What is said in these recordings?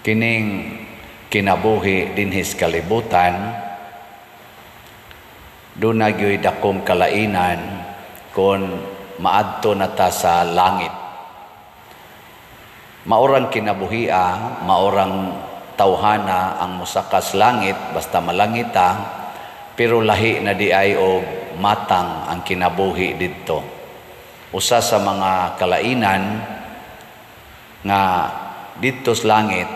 Kining kinabuhi dinhi sa kalibutan, duna gyoy dakong kalainan kon maadto na ta sa langit. Maurang kinabuhia, maurang tawhana ang mosakas langit basta malangita, pero lahi na diay og matang ang kinabuhi didto. Usa sa mga kalainan nga didto sa langit,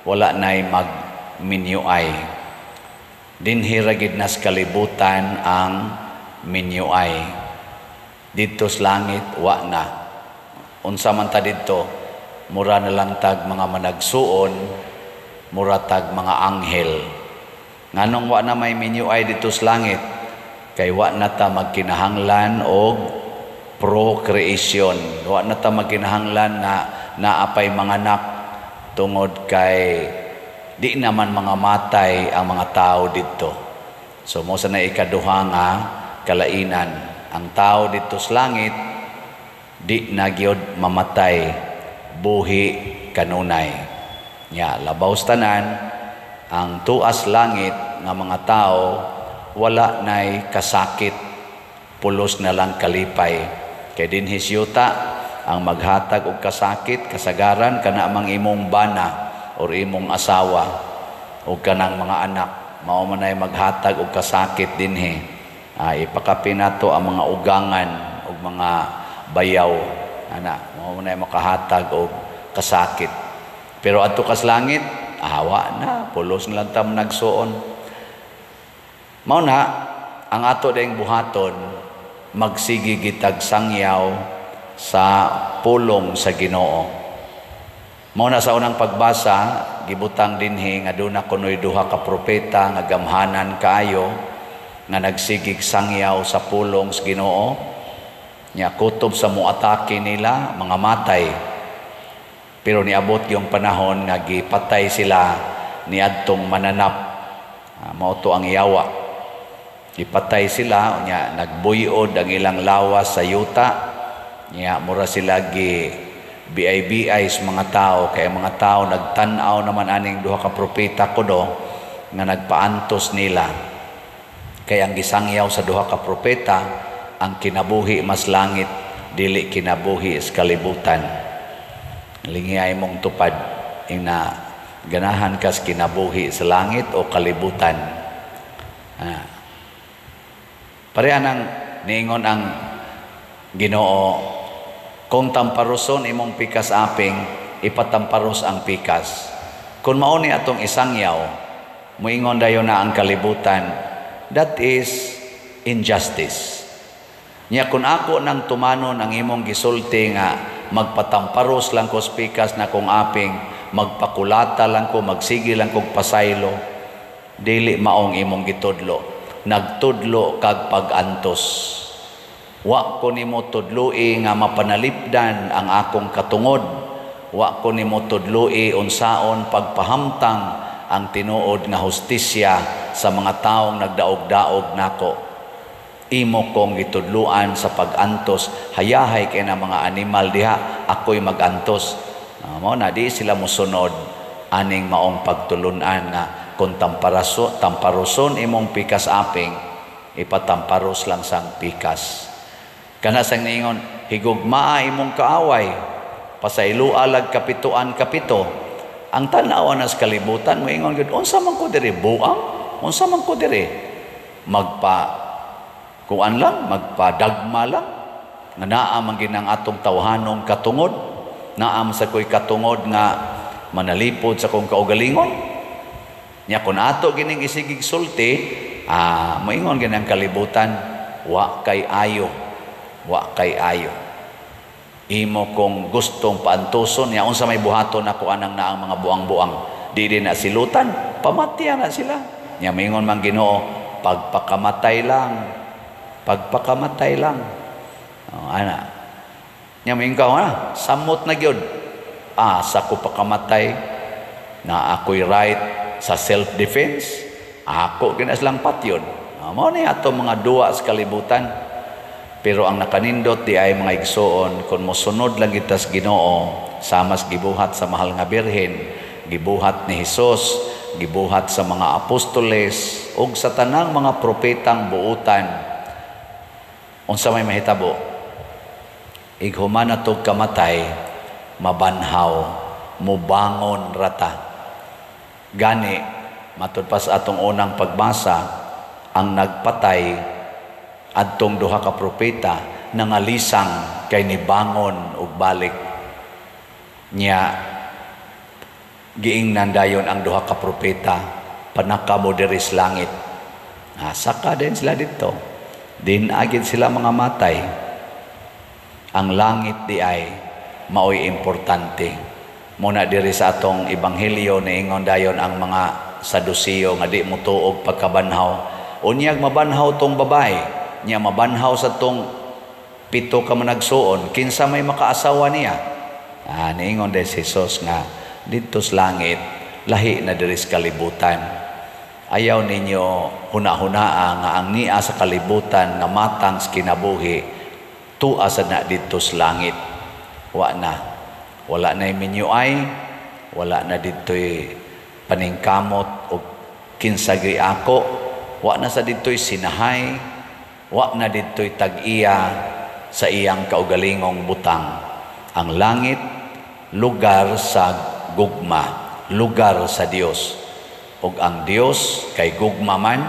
wala nay magminyuay. Dinhi ra gid nas kalibutan ang minyuay. Didto sa langit, wa na. Unsa man ta didto? Mura na lang tag mga managsuon, mura tag mga anghel. Nganong wa na may minyuay didto sa langit? Kay wa na ta magkinahanglan og procreation. Wa na ta magkinahanglan na naapay manganak tungod kay di naman mga matay ang mga tao didto. So mao sa na ikaduha nga kalainan. Ang tao didto sa langit di na gyud mamatay, buhi kanunay. Nya labaw sa tanan, ang tuas langit nga mga tao wala nay kasakit, pulos na lang kalipay. Kay dinhi sa yuta, ang maghatag og kasakit kasagaran kana mang imong bana or imong asawa o kanang mga anak, mao man ay maghatag og kasakit dinhi. Ipakapin nato ang mga ugangan ug mga bayaw ana, mao man ay makahatag og kasakit. Pero adto kas langit, awa na, pulos na lang tam nagsuon. Mao na ang ato ding buhaton, magsige gitag sangyaw sa pulong sa Ginoo. Mao na sa unang pagbasa, gibutang dinhi nga duna kunoy duha ka propeta nga gamhanan kaayo nga nagsigig sangyaw sa pulong sa Ginoo. Nya kutob sa muatake nila, mga matay. Pero niabot yung panahon nga gipatay sila niadtong mananap. Mao to ang yawa. Gipatay sila, nya nagbuyod ang ilang lawas sa yuta. Nya mura sila gi BIBI sa mga tao, kay ang mga tao nagtan-aw naman aning duha ka propeta kuno nga nagpaantos nila. Kay ang gisangyaw sa duha ka propeta, ang kinabuhi mas langit, dili kinabuhi sa kalibutan. Lingi mong tupad ina, ganahan kas kinabuhi sa langit o kalibutan? Pareha nang niingon ang Ginoo, kung tamparuson imong pikas aping, ipatamparos ang pikas. Kung mao ni atong isangyaw, muingon dayon na ang kalibutan, that is injustice. Nya kung ako nang tumanon ang imong gisulti nga magpatamparos lang ko sa pikas na kong aping, magpakulata lang ko, magsige lang kog pasaylo, dili maong imong gitudlo. Nagtudlo kag pag-antos. Wa ko nimo tudloi nga mapanalipdan ang akong katungod. Wa ko nimo tudloi unsaon pagpahamtang ang tinuod nga hustisya sa mga taong nagdaog-daog nako. Imo kong gitudluan sa pag-antos. Hayahay kay na mga animal diha, ako'y mag-antos. Mao na di sila mosunod aning maong pagtulunan nga kung tamparoson imong pikas aping, ipatamparos lang sang pikas. Kana sang niingon, higugmaa imong kaaway, pasayloa lag kapituan kapito. Ang tan-awa nas kalibutan, moingon gyud, unsa man ko diri buang? Unsa man ko diri? Magpa kuan lang, magpadagma lang. Nga naa man ginang atong tawhanong katungod, naa man sa ko'y katungod nga manalipod sa kong kaugalingon. Nya kun ato gining isigig sulti, moingon ginang kalibutan, wa kay ayo, wa kay ayo. Imo kong gustong paantuson, nya unsa may buhaton ako anang naang mga buang-buang, di din na silutan, pamatya na sila. Nya moingon man Ginoo, pagpakamatay lang, pagpakamatay lang. Oh, ana. Nya moingon ka, samot na gyud. Sa ko pakamatay na ako'y right sa self-defense, ako ginas lang patyon. Mao ni ato mga duwa sa kalibutan. Pero ang nakanindot di ay mga igsoon, kung mosunod lang kita sa Ginoo, sama sa gibuhat sa mahal nga Birhen, Gibuhat ni Hesus, gibuhat sa mga apostoles ug sa tanang mga propetang buutan. Unsa may mahitabo? Ighuman natog kamatay, mabanhaw, mubangon rata. Gani, matud pa sa atong unang pagbasa, ang nagpatay adtong duha ka propeta nangalisang kay nibangon og balik. Nya giingnan dayon ang duha ka propeta, "Panaka mo diri sa langit." Ah, saka din sila dito. Din agid sila mga matay. Ang langit di ay maoy importante. Muna diri sa atong ebanghelyo, niingon dayon ang mga Sadusiyo nga di motuo og pagkabanhaw. "Unyag mabanhaw tong babae, nya mabanhaw sa tong pito ka managsuon, kinsa may makaasawa niya?" Ah, niingon din si Jesus nga didto sa langit lahi na diri sa kalibutan. Ayaw ninyo huna-hunaa nga ang nia sa kalibutan nga matang sa kinabuhi tua sa na didto sa langit. Wa na. Wala na ay, wala na didto'y paningkamot o kinsagay ako, wa na sa didto'y sinahay, wa na didto'y tag-iya sa iyang kaugalingong butang. Ang langit, lugar sa gugma, lugar sa Dios. Ug ang Dios kay gugma man,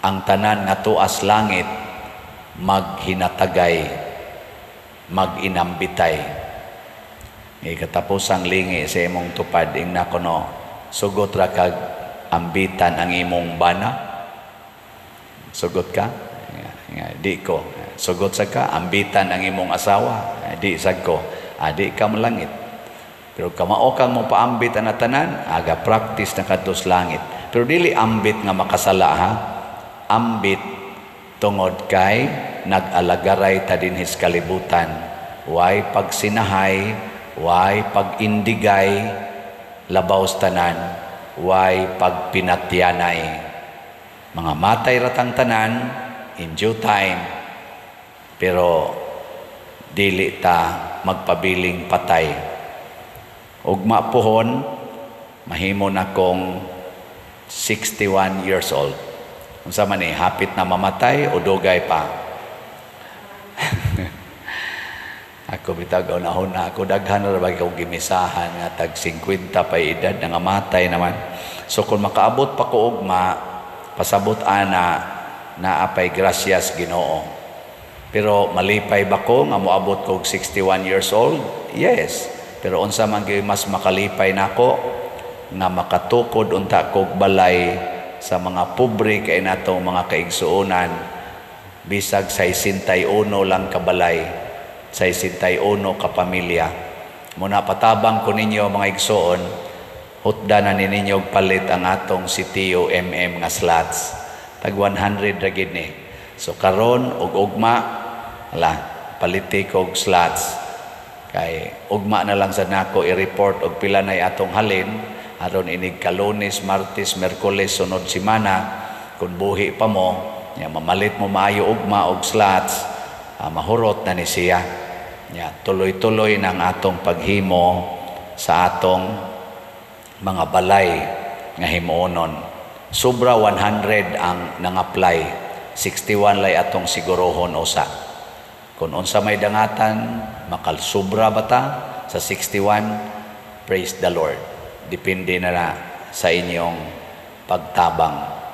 ang tanan nga tuas langit maghinatagay, maginambitay. Ikatapos ang lingi sa imong tupad, ingna kuno, "Sugot ra kag ambitan ang imong bana? Sugot ka?" Nga, "Di ko." "Sugot sa ka ambitan ang imong asawa?" "Di sad ko." "Ah, di ka malangit." Pero kamao kang mo paambit ang tanan, aga practice na kadto sa langit. Pero dili ambit nga makasala ha. Ambit tungod kay nag-alagaray ta dinhi sa kalibutan. Way pagsinahay, way pag-indigay, labaw sa tanan, way pagpinatyanay. Mga matay ratang tanan in due time, pero dili ta magpabiling patay. Ugma pohon, mahimo na kong 61 years old. Unsa man ni, hapit na mamatay o dugay pa? Ako bitaw unahon na ako, daghan na ba kog gimisahan nga tag 50 pa edad, nangamatay naman. So kung makaabot pa ko ugma, pasabot ana naa pay grasyas Ginoo. Pero malipay ba ko nga moabot ko og 61 years old? Yes. Pero unsa man gyud mas makalipay nako? Nga makatukod unta kog balay sa mga pobre kay natong mga kaigsuonan, bisag 61 lang kabalay, 61 ka pamilya. Muna patabang ko ninyo, mga igsoon, hutda na ni ninyo og palit ang atong sitio MM nga slots. Tag 100 ra gid ni. So karon ug ugma ala paliti kog slots kay ugma na lang sa nako i-report og pila nay atong halin aron inig ka-Lunes, Martes, Miyerkules sunod semana, kung buhi pa mo nya, mamalit mo maayo ugma og slots, mahurot na ni siya. Nya tuloy-tuloy ng atong paghimo sa atong mga balay nga himuonon. Sobra 100 ang nang-apply, 61 lay atong sigurohon usa. Kung unsa may dangatan, makalsobra bata sa 61, praise the Lord. Depende na sa inyong pagtabang.